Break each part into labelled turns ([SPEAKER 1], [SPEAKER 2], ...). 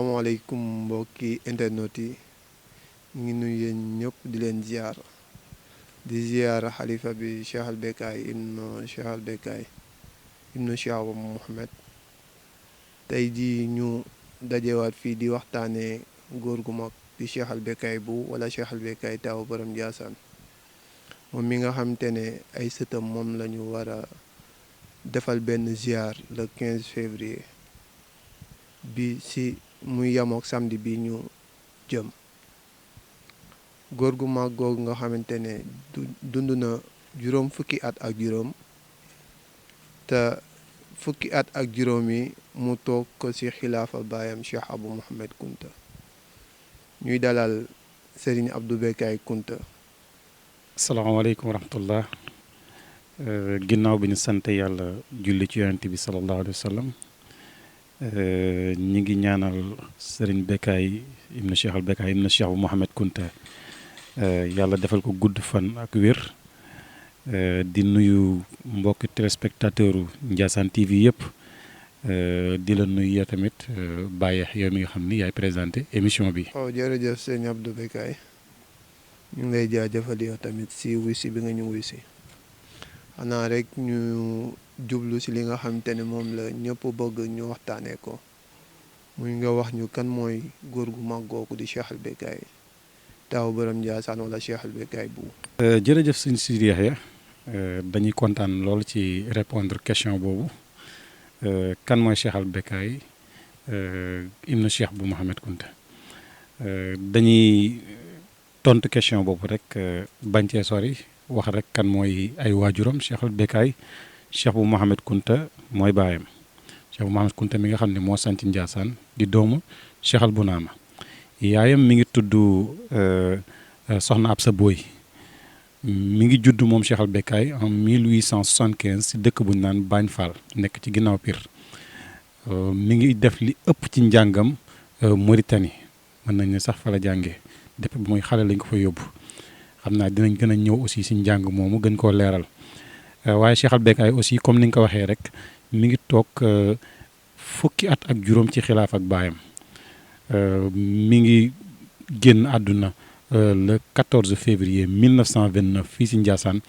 [SPEAKER 1] salaamaaleykum mbokki internet yi ñu ngi nuyu yéen ñëpp di leen ziar di ziar xalifa bi Cheikh al Becaye ibnu Cheikh Abou Mouhamed. tey jii ñu dajewaat fii di waxtaanee góor gu mag di Cheikh al Becaye bu wala Cheikh al Becaye taawu borom Ndiassane moom mi nga xamante ne ay sëtam moom la ñu war a defal benn ziar le 15 février bi si muy yamook samedi bi ñu jëm. góor gu mag googu nga xamante ne dund na juróom fukki at ak juróom te fukki at ak juróom yi mu toog ko ci xilaafa baayam Cheikh Abou Mouhamed Kunta ñuy dalal Serigne Abdou Becaye Kunta.
[SPEAKER 2] asalaamaaleykum wa rahmatullah. Ginnaaw bi ñu sant yàlla julli ci yonent bi sallallahu alayhi wa sallam ñi ngi ñaanal Serigne Becaye ibnu Cheikh al Becaye ibnu Cheikh Abou Mouhamed Kunta yàlla defal ko gudd fan ak wér. di nuyu mbokki téléspectateur Ndiassane TV yëpp di la nuyu yow tamit Baye yow mi nga xam ni yaay présenté émission bi.
[SPEAKER 1] jërëjëf sëñ Abdou Becaye ñu ngi lay jaajëfal yow tamit si wuy si bi nga ñu wuy si xanaa rek ñu jublu si li nga xamante ne moom la ñëpp bëgg ñu waxtaanee ko muy nga wax ñu kan mooy góor gu mag googu di Cheikh al Becaye taawu borom Ndiassane wala Cheikh al Becaye bu.
[SPEAKER 2] jërëjëf sëñ Sidi Yaxya dañuy kontaan lool ci répondre question boobu kan mooy Cheikh al Becaye ibnu Cheikh Abou Mouhamed Kunta dañuy tontu question boobu rek bañ cee sori wax rek kan mooy ay waajuram Cheikh al Becaye Cheikh Abou Mouhamed Kunta mooy baayam Cheikh Abou Mouhamed Kunta mi nga xam ne moo sanc Ndiassane di doomu Cheikh al Bounama yaayam mi ngi tudd Soxna Absa Boy mi ngi judd moom Cheikh al Becaye en 1875 si dëkk bu ñu naan Bagne Fall nekk ci ginnaaw Pire mi ngi def li ëpp ci njàngam Mauritanie mën nañ ne sax fa la jàngee depuis bu muy xale lañ ko fa yóbbu xam naa dinañ gën a ñëw aussi si njàng moomu gën koo leeral waaye Cheikh al Becaye aussi comme ni nga ko waxee rek mi ngi toog fukki at ak juróom ci xilaaf ak baayam mi ngi génn àdduna le 14 février 1929 fii si Ndiassane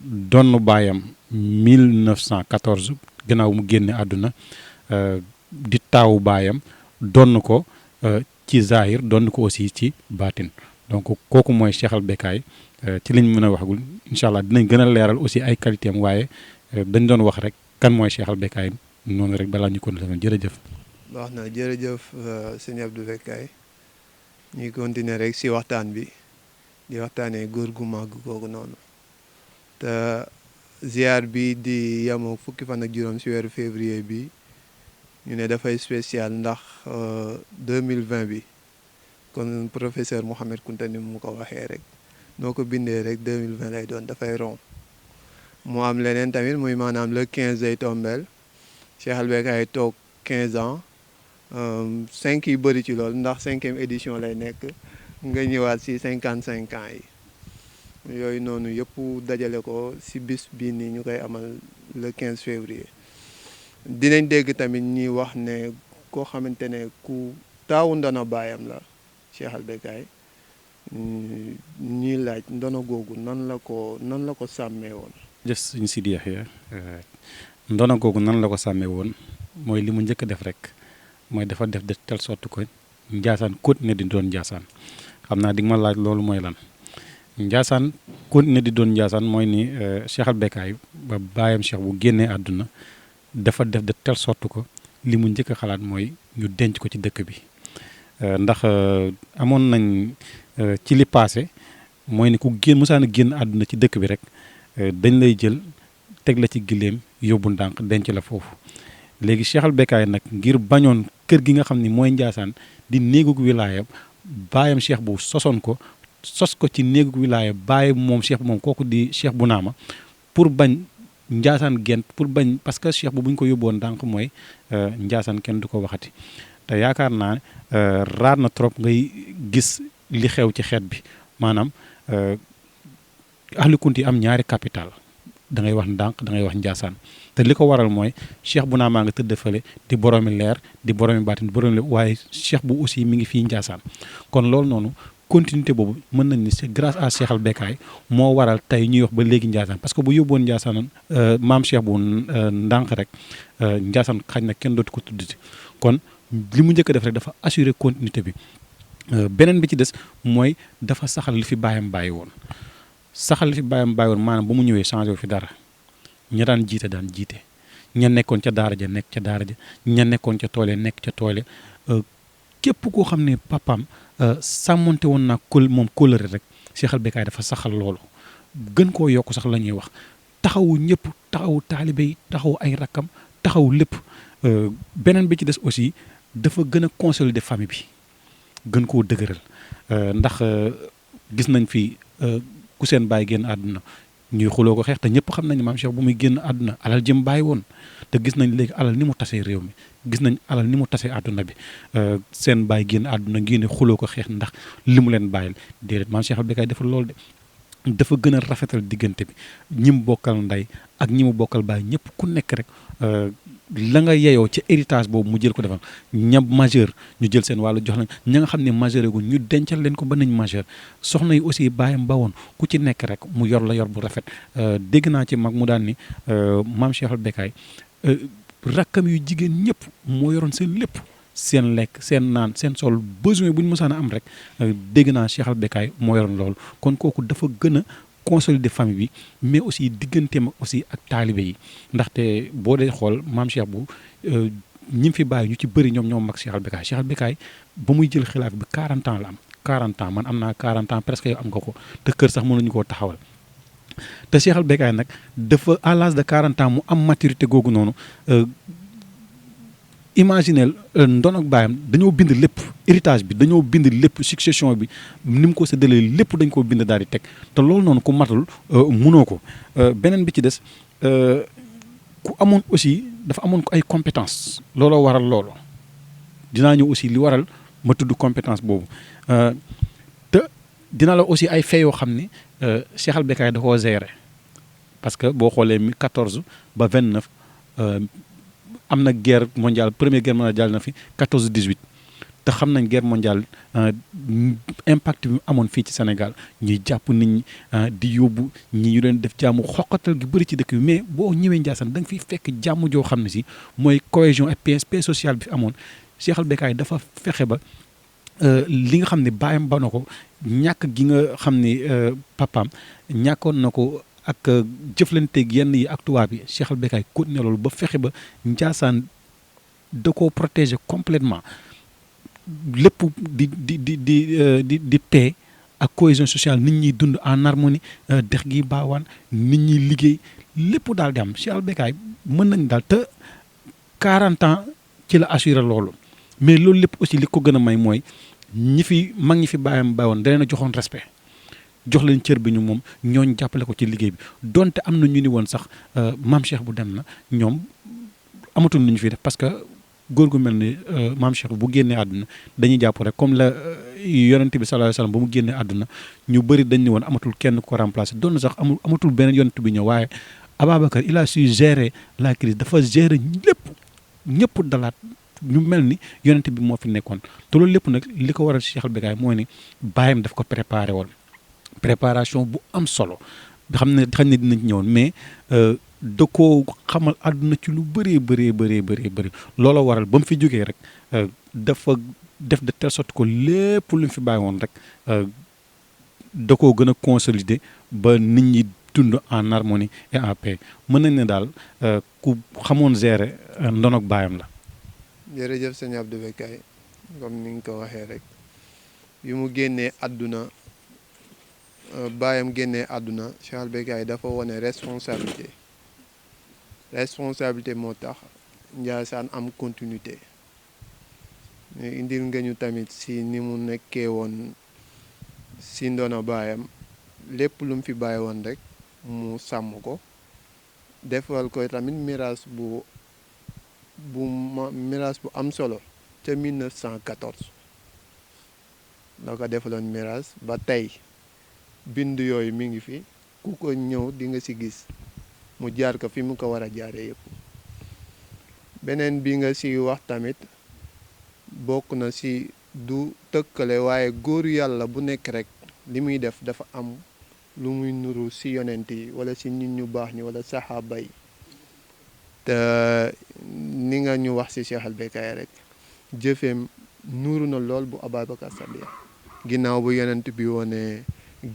[SPEAKER 2] donn baayam 1914 gannaaw mu génne àdduna di taawu baayam donn ko ci zahir donn ko aussi ci baatin donc kooku mooy Cheikh al Becaye ci liñ mën a waxagul incha allah dinañ gën a leeral aussi ay qualité am waaye dañ doon wax rek kan mooy Cheikh al Becaye noonu rek balaa ñu ko defal jërëjëf.
[SPEAKER 1] wax na jërëjëf sëñ Abdou Becaye ñuy continuer rek si waxtaan bi di waxtaanee góor gu màgg googu noonu te ziar bi di yamoo fukki fan ak juróom si weeru février bi ñu ne dafay spécial ndax 2020 bi kon professeur Mouhamed Kunta ni mu ko waxee rek noo ko bindee rek 2020 lay doon dafay ron mu am leneen tamit muy maanaam le 15 day tombeel Cheikh al Becaye toog 15 ans 5 yi bëri ci loolu ndax 5e édition lay nekk nga ñëwaat si 55 ans yi yooyu noonu yëpp dajale ko si bis bii nii ñu koy amal le 15 février. dinañ dégg tamit ñi wax ne koo xamante ne ku taawu ndono baayam la Cheikh al Becaye ñuy laaj ndono googu nan la ko sàmmee woon.
[SPEAKER 2] jëf suñu Sidi Yaxya ndono googu nan la ko sàmmee woon mooy li mu njëkk a def rek mooy dafa def de telle sorte que Ndiassane continué di doon Ndiassane xam naa di nga ma laaj loolu mooy lan Ndiassane continué di doon Ndiassane mooy ni Cheikh al Becaye ba baayam Cheikh bu génnee àdduna dafa def de telle sorte que li mu njëkk a xalaat mooy ñu denc ko ci dëkk bi ndax amoon nañ ci li passé mooy ni ku musaana génn àdduna ci dëkk bi rek dañ lay jël teg la ci giléem yóbbu ndànk denc la foofu léegi Cheikh al Becaye nag ngir bañoon kër gi nga xam ni mooy Ndiassane di néegug wilaaya baayam Cheikh bu sosoon ko sos ko ci néegug wilaaya baayam moom Cheikh moom kooku di Cheikh Bounama pour bañ Ndiassane gent pour bañ parce que Cheikh bu ñu ko yóbboon ndànk mooy Ndiassane kenn du ko waxati te yaakaar naa raar na trop ngay gis li xew ci xeet bi maanaam ahlu kunti am ñaari capital da ngay wax ndànk da ngay wax Ndiassane te li ko waral mooy cheikh bu naa maa nga tëdd fële di boroomi leer di boroomi baatin di boroomi leer waaye cheikh bu aussi mi ngi fii Ndiassane kon loolu noonu continuité boobu mën nañ ni c'est grâce à Cheikh Al Becaye moo waral tey ñuy wax ba léegi Ndiassane parce que bu yóbboon Ndiassane maam cheikh bu ndànk rek Ndiassane xañ na kenn dootu ko tuddati kon li mu njëkk a def rek dafa assurer continuité bi beneen bi ci des mooy dafa saxal li fi bàyyam bàyyi woon saxal li fi bàyyam bàyyi woon maanaam ba mu ñëwee changé wu fi dara ña daan jiite ña nekkoon ca daara ja nekk ca daara ja ña nekkoon ca toole nekk ca toole képp koo xam ne papaam sàmmonte woon naa moom kóllëre rek Cheikh Al Becaye dafa saxal loolu gën koo yokk sax la ñuy wax taxawu ñëpp taxawu taalibe yi taxawu ay rakkam taxawu lépp beneen bi ci des aussi dafa gën a consolider famille bi gën koo dëgëral ndax gis nañ fi ku seen bàyyi génn àdduna ñuy xuloo ko xeex te ñëpp xam nañ maam Cheikh bu muy génn àdduna alal jëm bàyyi woon te gis nañ léegi alal ni mu tasee réew mi gis nañ alal ni mu tasee àdduna bi seen bàyyi génn àdduna ngi ne xuloo ko xeex ndax li mu leen bàyyil déedéet maam Cheikh Al Becaye defal loolu de dafa gën a rafetal diggante bi ñi mu bokkal ndey ak ñi mu bokkal bàyyi ñëpp ku nekk rek la nga yeyoo ci héritage boobu mu jël ko defal ña majeur ñu jël seen wàllu jox lañ ña nga xam ne majeur gu ñu dencal leen ko ba nañ majeur soxna yi aussi bàyyam ba woon ku ci nekk rek mu yor la yor bu rafet dégg naa ci mag mu daan ni maam Cheikh Al Becaye rakkam yu jigéen ñëpp moo yoroon seen lépp seen lekk seen naan seen sol besoin bu ñu mësaan a am rek dégg naa Cheikh Al Becaye moo yoroon loolu kon kooku dafa gën a consolider famille bi mais aussi digganteem aussi ak taalibe yi ndaxte boo dee xool maam Cheikh bu ñi fi bàyyi ñu ci bëri ñoom mag Cheikh Al Becaye Cheikh Al Becaye ba muy jël xilaaf bi 40 ans la am 40 ans man am naa 40 ans presque yow am nga ko te kër sax mënuñu koo taxawal te Cheikh Al Becaye nag dafa à l'âge de 40 ans mu am maturité googu noonu imaginel ndon ak baayam dañoo bind lépp héritage bi dañoo bind lépp succession bi ni mu ko séddalee lépp dañ koo bind daal di teg te loolu noonu ku matul munoo ko beneen bi ci des ku amoon aussi dafa amoon ko ay compétence looloo waral loolu dinaa ñëw aussi li waral ma tudd compétence boobu te dina la aussi ay fait yoo xam ni Cheikh Al Becaye da koo gérer parce que boo xoolee 14 ba 29 am na guerre mondiale première guerre mondiale jàll na fi 14 18 te xam nañ guerre mondiale impact bi amoon fii ci Sénégal ñuy jàpp nit ñi di yóbbu ñi ñu leen def jàmm xoqatal gi bëri ci dëkk bi mais boo ñëwee Ndiassane da nga fiy fekk jàmm joo xam ne si mooy cohésion et paix sociale bi fi amoon Cheikh Al Becaye dafa fexe ba li nga xam ne baayam ba na ko ñàkk gi nga xam ne papaam ñàkkoon na ko ak jëflanteeg yenn yi ak tubaab bi Cheikh Al Becaye continué loolu ba fexe ba Ndiassane da koo protéger complètement lépp di paix ak cohésion sociale nit ñi dund en harmonie dex gi baawaan nit ñi liggéey lépp daal di am Cheikh Al Becaye mën nañ daal te 40 ans ci la assuré loolu mais loolu lépp aussi li ko gën a may mooy ñi fi bàyyam bàyyoon da leen a joxoon respect jox leen cër bi ñu moom ñooñ jàppale ko ci liggéey bi donte am na ñu ni woon sax maam Cheikh bu dem na ñoom amatul lu ñu fi def parce que góor gu mel ni maam Cheikh bu génnee àdduna dañuy jàpp rek comme la yonent bi sallallahu alayhi wasallam ba mu génnee àdduna ñu bëri dañ ni woon amatul kenn ko remplacer doon na sax amatul beneen yonent bi ñëw waaye Ababacar il a su gérer la crise dafa gérer ñëpp dalaat ñu mel ni yonent bi moo fi nekkoon te loolu lépp nag li ko waral Cheikh Al Becaye mooy ni bàyyam daf ko préparé woon préparation bu am solo xam ne dinañ ñëwoon mais da koo xamal àdduna ci lu bëree loola waral ba mu fi jógee rek dafa def de telle sorte que lépp lu mu fi bàyyi woon rek da koo gën a consolider ba nit ñi dund en harmonie et en paix mën nañ ne daal ku xamoon gérer ndono ak baayam la.
[SPEAKER 1] jërëjëf sëñ Abdou Becaye comme ni nga ko waxee rek bi mu génnee àdduna baayam génnee àdduna Cheikh Al Becaye dafa wane responsabilité moo tax Ndiassane am continuité mais indil nga ñu tamit si ni mu nekkee woon si ndono baayam lépp lu mu fi bàyyi woon rek mu sàmm ko defal ko tamit miraas bu am solo ca 1914 la ko defaloon miraas ba tey bind yooyu mi ngi fi ku ko ñëw di nga si gis mu jaar ko fi mu ko war a jaaree yëpp. beneen bi nga si wax tamit bokk na si du tëkkale waaye góoru yàlla bu nekk rek li muy def dafa am lu muy nuru si yonent yi wala si nit ñu baax ñi wala saxaaba yi. te ni nga ñu wax si Cheikh Al Becaye rek jëfeem nuuru na lool bu Ababacar Sadikh ginnaaw bu yonent bi wone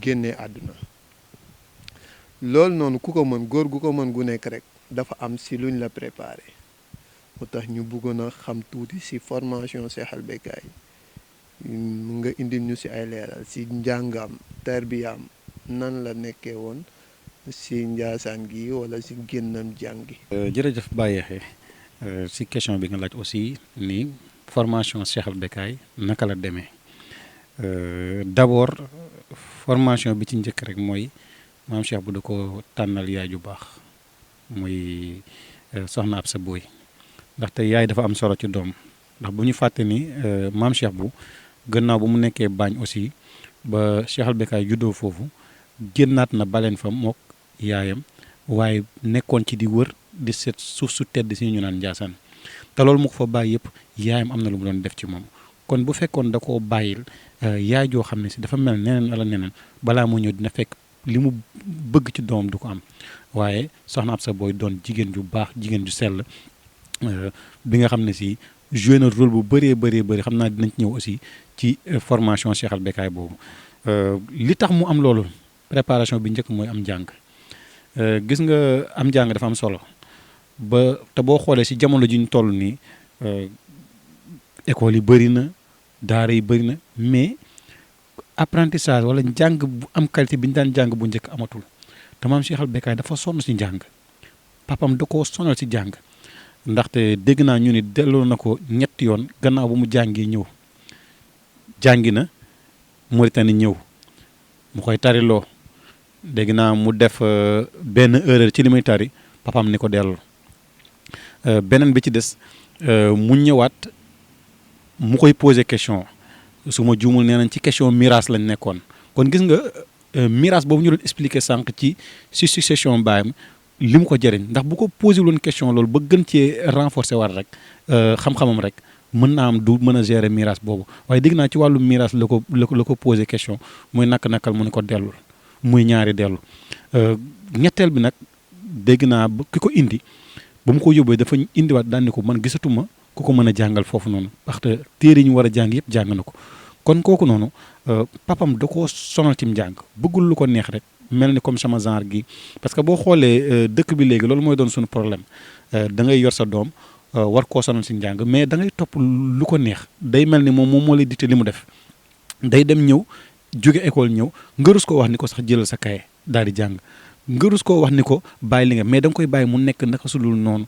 [SPEAKER 1] génnee àdduna. loolu noonu ku ko mën góor gu ko mën gu nekk rek dafa am si luñ la préparé moo tax ñu bëggoon a xam tuuti si formation Cheikh Al Becaye nga indil ñu si ay leeral si njàngam tarbiyaam nan la nekkee woon si njaasaan gi wala si génnam jàngi.
[SPEAKER 2] jërëjëf Baye Yaxya si question bi nga laaj aussi ni formation Cheikh Al Becaye naka la demee d'abord formation bi ci njëkk rek mooy maam Cheikh bu da ko tànnal yaay ju baax muy soxna Absa Boye ndaxte yaay dafa am solo ci doom ndax bu ñu fàtte ni maam Cheikh bu gannaaw bu mu nekkee baañ aussi ba Cheikh Al Becaye juddoo foofu génnaat na baleen fa mook yaayam waaye nekkoon ci di wër di seet suuf su tedd si ñu naan Njaasaan te loolu mu ko fa bàyyi yëpp yaayam am na lu mu doon def ci moom kon bu fekkoon da koo bàyyil yaay joo xam ne si dafa mel neneen wala neneen balaa mu ñëw dina fekk li mu bëgg ci doomam du ko am waaye soxna Absa Boye doon jigéen ju baax jigéen ju sell bi nga xam ne si joué na rôle bu bëree bëri xam naa dinañ ci ñëw aussi ci formation Cheikh Al Becaye boobu li tax mu am loolu préparation bi njëkk mooy am njàng gis nga am njàng dafa am solo ba te boo xoolee si jamono ji ñu toll nii école yi bëri na daara yi bëri na mais apprentissage wala njàng bu am qualité bi ñu daan jàng bu njëkk amatul te maam Cheikh Al Becaye dafa sonn si njàng papam da koo sonal si jàng ndaxte dégg naa ñu ni delloo na ko ñetti yoon gannaaw bu mu jàngee ñëw jàngi na Mauritanie ñëw mu koy tariloo dégg naa mu def benn erreur ci li muy tari papam ni ko delloo beneen bi ci des mu ñëwaat mu koy poser question su ma juumul nee nañ ci question miraas lañ nekkoon kon gis nga miraas boobu ñu doon expliquer sànq ci succession baayam li mu ko jëriñ ndax bu ko posé woon question loolu ba gën cee renforcer war rek xam-xamam rek mën naa am du mën a gérer miraas boobu waaye dégg naa ci wàllu miraas la ko posé question muy nakal mu ne ko dellul muy ñaari dellu ñetteel bi nag dégg naa ki ko indi ba mu ko yóbbee dafa indiwaat daan ni ko man gisatuma ku ko mën a jàngal foofu noonu ndaxte téere yi ñu war a jàng yëpp jàng na ko kon kooku noonu papam da koo sonal ci njàng bëggul lu ko neex rek mel ni comme sama genre gi parce que boo xoolee dëkk bi léegi loolu mooy doon suñu problème da ngay yor sa doom war koo sonal si njàng mais da ngay topp lu ko neex day mel ni moom moo lay dicté li mu def day dem ñëw jóge école ñëw nga rus koo wax ni ko sax jëlal sa kaye daal di jàng nga rus koo wax ni ko bàyyi li nga mais da nga koy bàyyi mu nekk naka su dul noonu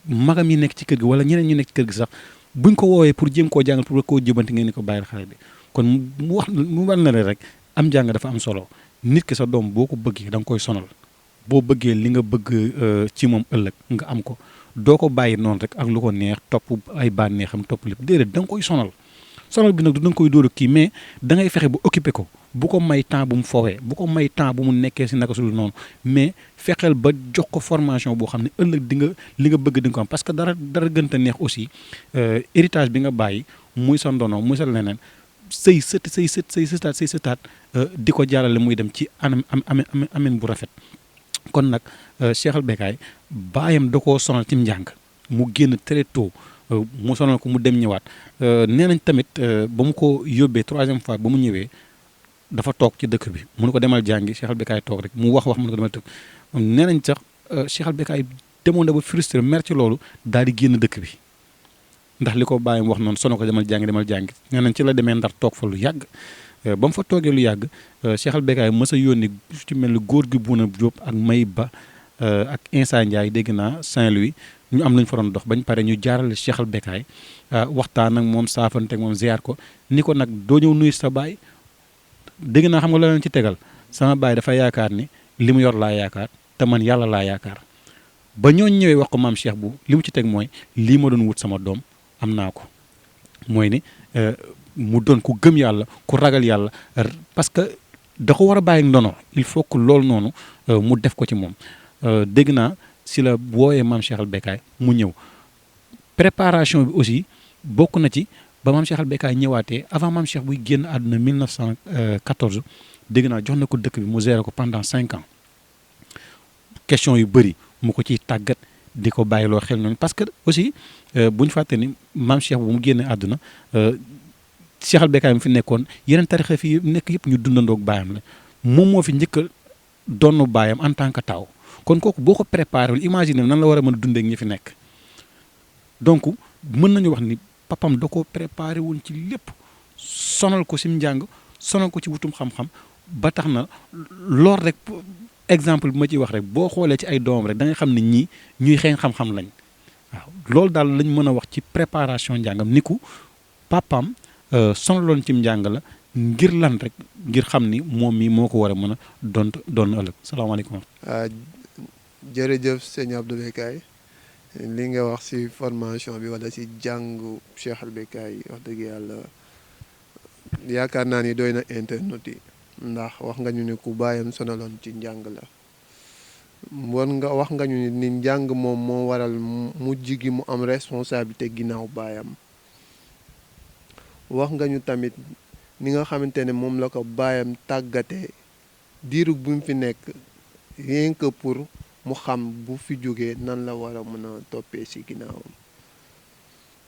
[SPEAKER 2] magam yi nekk ci kër gi wala ñeneen ñu nekk ci kër gi sax buñ ko woowee pour jéem koo jàngal pour koo jëbanti ngeen ni ko bàyyil xale bi kon mu war na la rek am jàng dafa am solo nit ki sa doom boo ko bëggee da nga koy sonal boo bëggee li nga bëgg ci moom ëllëg nga am ko doo ko bàyyi noonu rek ak lu ko neex topp ay bànneexam topp lépp déedéet da nga koy sonal bi nag du da nga koy dóor kii mais da ngay fexe ba occupé ko bu ko may temps bu mu fowee bu ko may temps bu mu nekkee si naka sul noonu mais fexeel ba jox ko formation boo xam ne ëllëg di nga li nga bëgg di nga ko am parce que dara gënta neex aussi héritage bi nga bàyyi muy sa ndono muy sa leneen say sëtaat di ko jàllale muy dem ci amen bu rafet kon nag Cheikh Al Becaye baayam da koo sonal ci njàng mu génn très tôt mu sonal ko mu dem ñëwaat nee nañ tamit ba mu ko yóbbee 3e fois ba mu ñëwee dafa toog ci dëkk bi mu ne ko demal jàngi Cheikh Al Becaye toog rek mu wax mu ne ko demal toog nee nañ sax Cheikh Al Becaye demoon na ba frustré mer ci loolu daal di génn dëkk bi ndax li ko bàyyam wax noonu sono ko demal jàngi nee nañ ci la demee Ndar toog fa lu yàgg ba mu fa toogee lu yàgg Cheikh Al Becaye mës a yónni ci mel ni góor gi Buuna Jóob ak May Ba ak Insa Ndiaye dégg naa Saint-Louis ñu am lañu fa doon dox bañ pare ñu jaarale Cheikh Al Becaye waxtaan ak moom saafante ak moom ziar ko ni ko nag doo ñëw nuyu sa baay dégg naa xam nga la leen ci tegal sama baay dafa yaakaar ni li mu yor laa yaakaar te man yàlla laa yaakaar ba ñooñ ñëwee wax ko maam Cheikh bu li mu ci teg mooy lii ma doon wut sama doom am naa ko mooy ni mu doon ku gëm yàlla ku ragal yàlla parce que da ko war a bàyyi ndono il faut que loolu noonu mu def ko ci moom dégg naa si la wooyee maam Cheikh Al Becaye mu ñëw préparation bi aussi bokk na ci ba maam Cheikh Al Becaye ñëwaatee avant maam Cheikh buy génn àdduna 1914 dégg naa jox na ko dëkk bi mu géré ko pendant 5 ans question yu bëri mu ko ciy tàggat di ko bàyyiloo xel noonu parce que aussi bu ñu fàtte ni maam Cheikh bu mu génnee àdduna Cheikh Al Becaye mu fi nekkoon yeneen tarixa fi nekk yëpp ñu dundandoog baayam la moom moo fi njëkk a donn baayam en tant que taw kon kooku boo ko préparé wul imaginer nan la war a mën a dundee ak ñi fi nekk donc mën nañu wax ni papam da ko préparé woon ci lépp sonal ko sim njàng sonal ko ci wutum xam-xam ba tax na lool rek exemple bi ma ciy wax rek boo xoolee ci ay doomam rek da nga xam ne ñii ñuy xeeñ xam-xam lañ waaw loolu daal lañ mën a wax ci préparation njàngam ni ku papam sonaloon cim njàng la ngir lan rek ngir xam ni moom mi moo ko war a mën a doon ëllëg salaamaaleykum.
[SPEAKER 1] jërëjëf sëñ Abdou Becaye li nga wax ci formation bi wala ci jàngu Cheikh Al Becaye wax dëgg yàlla yaakaar naa ni doy na internet yi ndax wax nga ñu ne ku baayam sonaloon ci njàng la wax nga ñu ni njàng moom moo waral mujj gi mu am responsabilité ginnaaw baayam wax nga ñu tamit ni nga xamante ne moom la ko baayam tàggatee diirug bi mu fi nekk rien que pour mu xam bu fi jógee nan la war a mën a toppee ci ginnaawam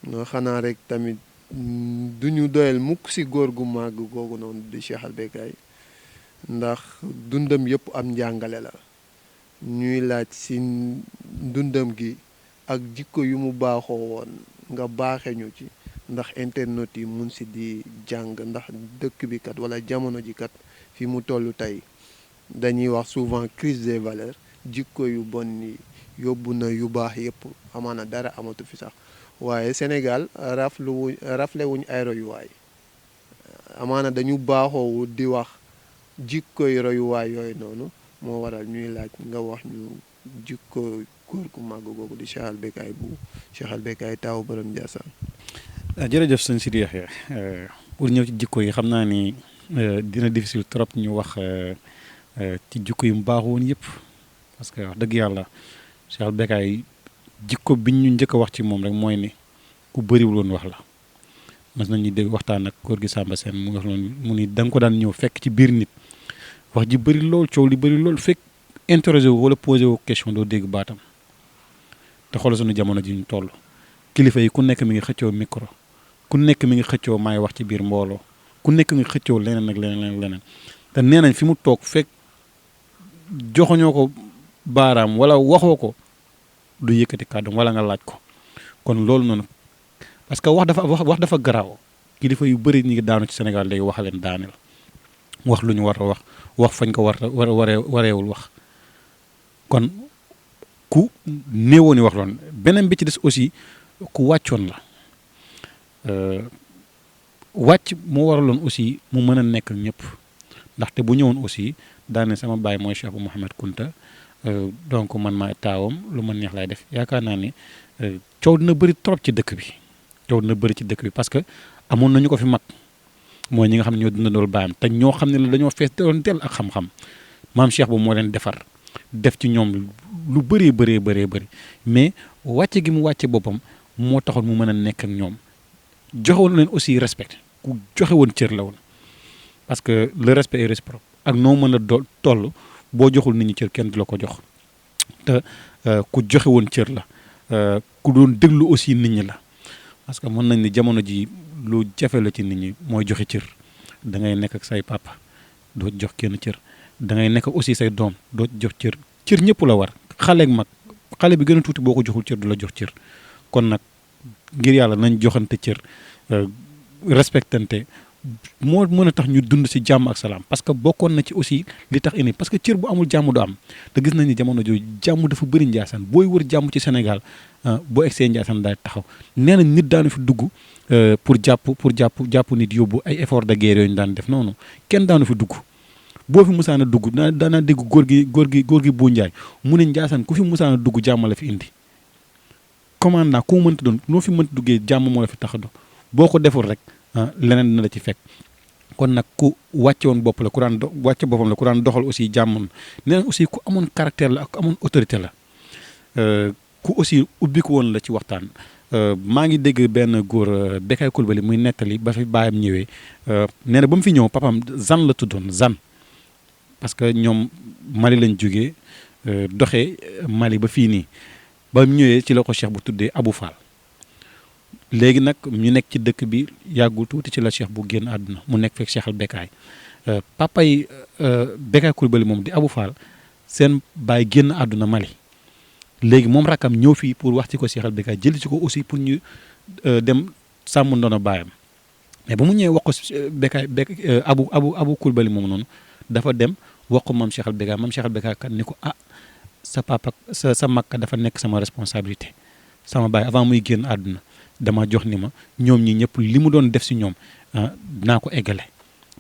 [SPEAKER 1] nga xanaa rek tamit duñu doyal mukk ci góor gu màgg googu noonu di Cheikh Al Becaye ndax dundam yëpp am njàngale la ñuy laaj ci dundam gi ak jikko yu mu baaxoo woon nga baaxe ñu ci ndax internet yi mun ci di jàng ndax dëkk bi kat wala jamono ji kat fi mu toll tey dañuy wax souvent crise des valeurs jikko yu bon yi yóbbu na yu baax yëpp amaana dara amatu fi sax waaye Sénégal rafle wuñ ay royuwaay amaana dañu baaxoowu di wax jikkoy royuwaay yooyu noonu moo waral ñuy laaj nga wax ñu jikko góor gu màgg googu di Cheikh Al Becaye bu Cheikh Al Becaye taawu borom Ndiassane.
[SPEAKER 2] jërëjëf sëñ Sidi Yaxya pour ñëw ci jikko yi xam naa ni dina difficile trop ñu wax ci jikko yu mu baax woon yëpp parce que wax dëgg yàlla Cheikh Al Becaye jikko bi ñu njëkk a wax ci moom rek mooy ni ku bëriwul woon wax la mas nañu dégg waxtaan ak góor gi Samba Sène mu wax loolu mu ni da nga ko daan ñëw fekk ci biir nit wax ji bëri lool coow li bëri lool fekk interrogé wu wala posé wu question doo dégg baatam te xoolal suñu jamono ji ñu toll kilifa yi ku nekk mi ngi xëccoo micro ku nekk mi ngi xëccoo maay wax ci biir mbooloo ku nekk mi ngi xëccoo leneen ak leneen te nee nañ fi mu toog fekk joxoñoo ko baaraam wala waxoo ko du yëkkati kàddu wala nga laaj ko kon loolu noonu parce que wax dafa garaaw kilifa yu bëri ñi ngi daanu ci Sénégal léegi wax leen daaneel wax lu ñu war a wax fañ ko wareewul wax kon ku néewoon wax loon beneen bi ci des aussi ku wàccoon la wàcc moo waraloon aussi mu mën a nekk ñëpp ndaxte bu ñëwoon aussi daane sama baay mooy Cheikh bu Mouhamed Kunta donc man maay taawam lu ma neex laay def yaakaar naa ni coow dina bëri trop ci dëkk bi parce que amoon nañu ko fi mag mooy ñi nga xam ne ñoo dundandool baayam te ñoo xam ne la dañoo fees doon teel ak xam-xam maam Cheikh bu moo leen defar def ci ñoom lu bëree mais wàcce gi mu wàcce boppam moo taxoon mu mën a nekk ak ñoom joxe woon leen aussi respect ku joxe woon cër la woon parce que le respect est réciproque ak noo mën a toll boo joxul nit ñi cër kenn du la ko jox te ku joxe woon cër la ku doon déglu aussi nit ñi la parce que mën nañ ni jamono ji lu jafe la ci nit ñi mooy joxe cër da ngay nekk ak say papa doo jox kenn cër da ngay nekk aussi say doom doo jox cër ñëpp la war xale ak mag xale bi gën a tuuti boo ko joxul cër du la jox cër kon nag ngir yàlla nañ joxante cër respectante moo mën a tax ñu dund ci jàmm ak salaam parce que bokkoon na ci aussi li tax indi parce que cër bu amul jàmm du am te gis nañ ni jamono jooju jàmm dafa bëri Ndiassane booy wër jàmm ci Sénégal boo egsee Ndiassane daal taxaw nee nañ nit daanu fi dugg pour jàpp nit yóbbu ay effort de guerre yooyu ñu daan def noonu kenn daanu fi dugg boo fi musaan a dugg daanaa dégg góor gi bu Njaay mu ne Ndiassane ku fi musaan a dugg jàmm la fi indi commandant ku mu mënta doon noo fi mënta duggee jàmm moo la fi tax a do boo ko deful rek leneen dina la ci fekk kon nag ku wàcce woon bopp la ku daan wàcce boppam la ku daan doxal aussi jàmm nee na aussi ku amoon caractère la ak ku amoon autorité la ku aussi ubbi ko woon la ci waxtaan. maa ngi dégg benn góor Bécaye Coulibaly muy nettali ba fi baayam ñëwee nee na ba mu fi ñëw papam Zan la tuddoon Zan parce que ñoom Mali lañ jógee doxee Mali ba fii nii ba mu ñëwee ci la ko cheikh bu tuddee Abou Fall. léegi nag ñu nekk ci dëkk bi yàggul tuuti ci la cheikh bu génn àdduna mu nekk fekk Cheikh al Bécaye papa yi Bécaye Coulibaly moom di Abou Fall seen baay génn àdduna Mali. léegi moom rakkam ñëw fii pour wax ci ko Cheikh al Bécaye jël ci ko aussi pour ñu dem sàmm ndono baayam mais ba mu ñëwee wax ko Bécaye Abou Coulibaly moom noonu dafa dem wax ko maam Cheikh al Bécaye kat ni ko sa papa sa makka dafa nekk sama responsabilité sama baay avant muy génn àdduna dama jox ni ma ñoom ñi ñëpp li mu doon def si ñoom dinaa ko eggale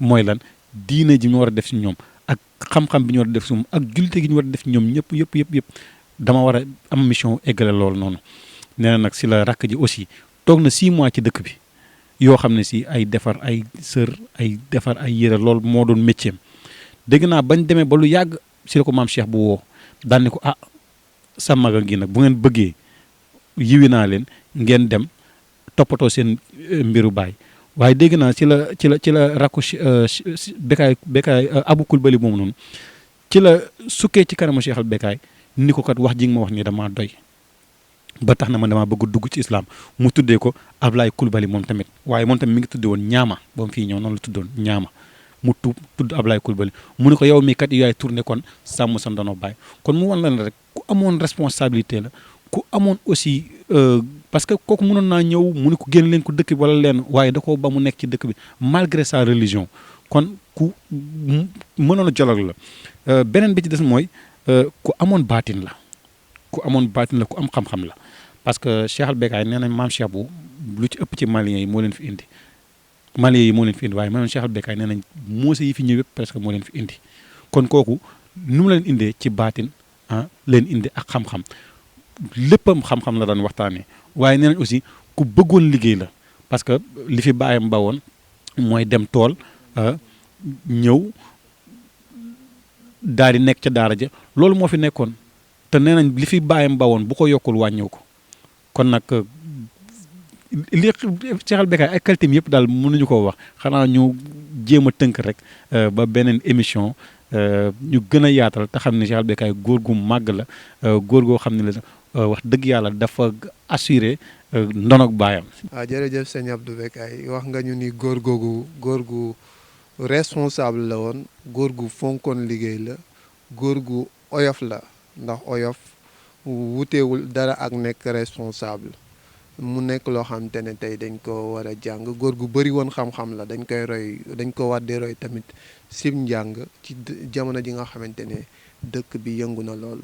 [SPEAKER 2] mooy lan diine ji ñu war a def si ñoom ak xam-xam bi ñu war a def si ñoom ak jullite gi ñu war a def si ñoom yëpp dama war a am mission eggale loolu noonu nee na nag si la rakk ji aussi toog na 6 mois ci dëkk bi yoo xam ne si ay defar ay sër ay defar ay yére loolu moo doon métier am dégg naa bañ demee ba lu yàgg si la ko maam Cheikh bu woo daan ne ko sa maga ngi nag bu ngeen bëggee yiwi naa leen ngeen dem toppatoo seen mbiru baay waaye dégg naa ci la rakku Bécaye Abou Coulibaly moomu noonu ci la sukkee ci kanamu Cheikh al Bécaye ni ko kat wax ji nga ma wax nii damaa doy ba tax na man damaa bëgg dugg ci islam mu tuddee ko Ablaye Coulibaly moom tamit waaye moom tamit mi ngi tuddee woon ñaama ba mu fii ñëw noonu la tuddoon ñaama mu tudd Ablaye Coulibaly mu ne ko yow mii kat yaay tourné kon sàmm sa ndono baay kon mu wan la rek ku amoon responsabilité la ku amoon aussi parce que kooku mënoon naa ñëw mu ne ko génn leen ko dëkk bi wala leen waaye da ko ba mu nekk ci dëkk bi malgré sa religion kon ku mënoon a jolog la beneen bi ci des mooy ku amoon baatin la ku am xam-xam la parce que Cheikh al Bécaye nee nañ maam Cheikh bu lu ci ëpp ci Maliens yi moo leen fi indi waaye maam Cheikh al Bécaye nee nañ moose yi fi ñëw yëpp presque moo leen fi indi kon kooku nu mu leen indee ci baatin leen indi ak xam-xam léppam xam-xam la daan waxtaanee waaye nee nañ aussi ku bëggoon liggéey la parce que li fi baayam bawoon mooy dem tool ñëw daal di nekk ca daara ja loolu moo fi nekkoon te nee nañ li fi baayam bawoon bu ko yokkul wàññiw ko kon nag li Cheikh al Bécaye ay qualité yëpp daal mënuñu koo wax xanaa ñu jéem a tënk rek ba beneen émission ñu gën a yaatal te xam ne Cheikh al Bécaye góor gu màgg la góor goo xam ne la wax dëgg yàlla dafa assuré ndonog baayam.
[SPEAKER 1] jërëjëf sëñ Abdou Bécaye wax nga ñu ni góor gu responsable la woon góor gu fonkoon liggéey la góor gu oyof la ndax oyof wuteewul dara ak nekk responsable mu nekk loo xamante ne tey dañ ko war a jàng góor gu bëri woon xam-xam la dañ ko war di roy tamit sim njàng ci jamono ji nga xamante ne dëkk bi yëngu na lool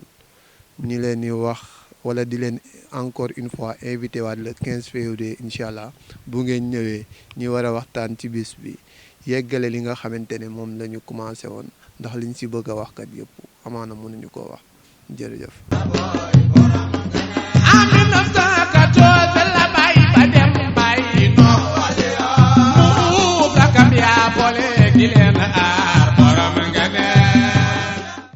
[SPEAKER 1] ñi leen di wax wala di leen encore une fois invité waat le 15 février incha allah bu ngeen ñëwee ñi war a waxtaan ci bis bi yeggale li nga xamante ne moom la ñu commencé woon ndax liñ si bëgg a wax kat yëpp amaana mënuñu koo wax jërëjëf.